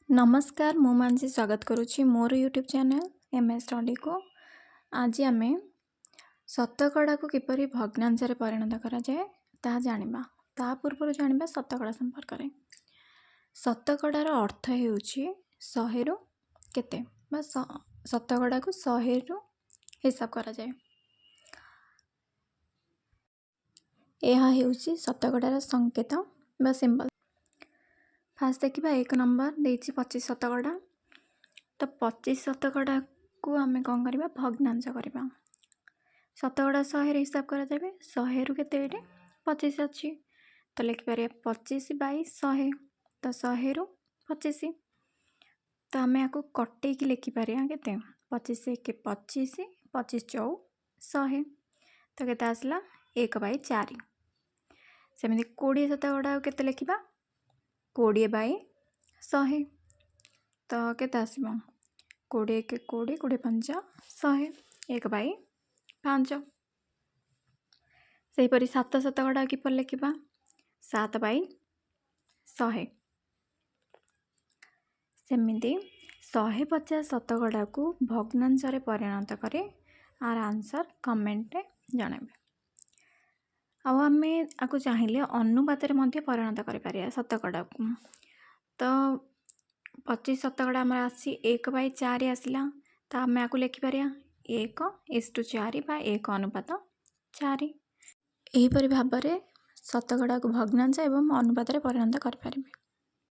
ନମସ୍କାର, ମୁଁ ମାନସୀ ସ୍ୱାଗତ କରୁଛି ମୋର ୟୁଟ୍ୟୁବ୍ ଚ୍ୟାନେଲ୍ ଏମ୍ ଏସ୍ ଷ୍ଟଡ଼ିକୁ। ଆଜି ଆମେ ଶତକଡ଼ାକୁ କିପରି ଭଗ୍ନାଂଶରେ ପରିଣତ କରାଯାଏ ତାହା ଜାଣିବା। ତା ପୂର୍ବରୁ ଜାଣିବା ଶତକଡ଼ା ସମ୍ପର୍କରେ। ଶତକଡ଼ାର ଅର୍ଥ ହେଉଛି 100ରୁ କେତେ ବା ଶତକଡ଼ାକୁ 100ରୁ ହିସାବ କରାଯାଏ। ଏହା ହେଉଛି ଶତକଡ଼ାର ସଂକେତ ବା ସିମ୍ବଲ୍। ଫାର୍ଷ୍ଟ ଦେଖିବା, 1 ନମ୍ବର ଦେଇଛି 25 ଶତକଡ଼ା। ତ 25 ଶତକଡ଼ାକୁ ଆମେ କ'ଣ କରିବା? ଭଗ୍ନାଂଶ କରିବା। ଶତକଡ଼ା 100ରେ ହିସାବ କରାଯାଏ। 100ରୁ କେତେ? ଏଇଠି 25 ଅଛି, ତ ଲେଖିପାରିବା 25 ବାଇ 100। ତ 100ରୁ 25, ତ ଆମେ ୟାକୁ କଟେଇକି ଲେଖିପାରିବା କେତେ? 25 ଏକ 25, 25 ଚଉ 100। ତ କେତେ ଆସିଲା? 1 ବାଇ 4। ସେମିତି 20 ଶତକଡ଼ାକୁ କେତେ ଲେଖିବା? 20 ବାଇ 100। ତ କେତେ ଆସିବ? 20 ଏକ 20, 20 ପାଞ୍ଚ 100, 1 ବାଇ 5। ସେହିପରି 7 ଶତକଡ଼ା କିପରି ଲେଖିବା? 7 ବାଇ 100। ସେମିତି 150 ଶତକଡ଼ାକୁ ଭଗ୍ନାଂଶରେ ପରିଣତ କରି ଆର ଆନ୍ସର୍ କମେଣ୍ଟରେ ଜଣାଇବେ। ଆଉ ଆମେ ଆକୁ ଚାହିଁଲେ ଅନୁପାତରେ ମଧ୍ୟ ପରିଣତ କରିପାରିବା ଶତକଡ଼ାକୁ। ତ 25 ଶତକଡ଼ା ଆମର ଆସି 1 ବାଇ 4 ଆସିଲା, ତ ଆମେ ଆକୁ ଲେଖିପାରିବା 1 ଇସ୍ ଟୁ 4 ବା 1 ଅନୁପାତ 4। ଏହିପରି ଭାବରେ ଶତକଡ଼ାକୁ ଭଗ୍ନାଂଶ ଏବଂ ଅନୁପାତରେ ପରିଣତ କରିପାରିବେ।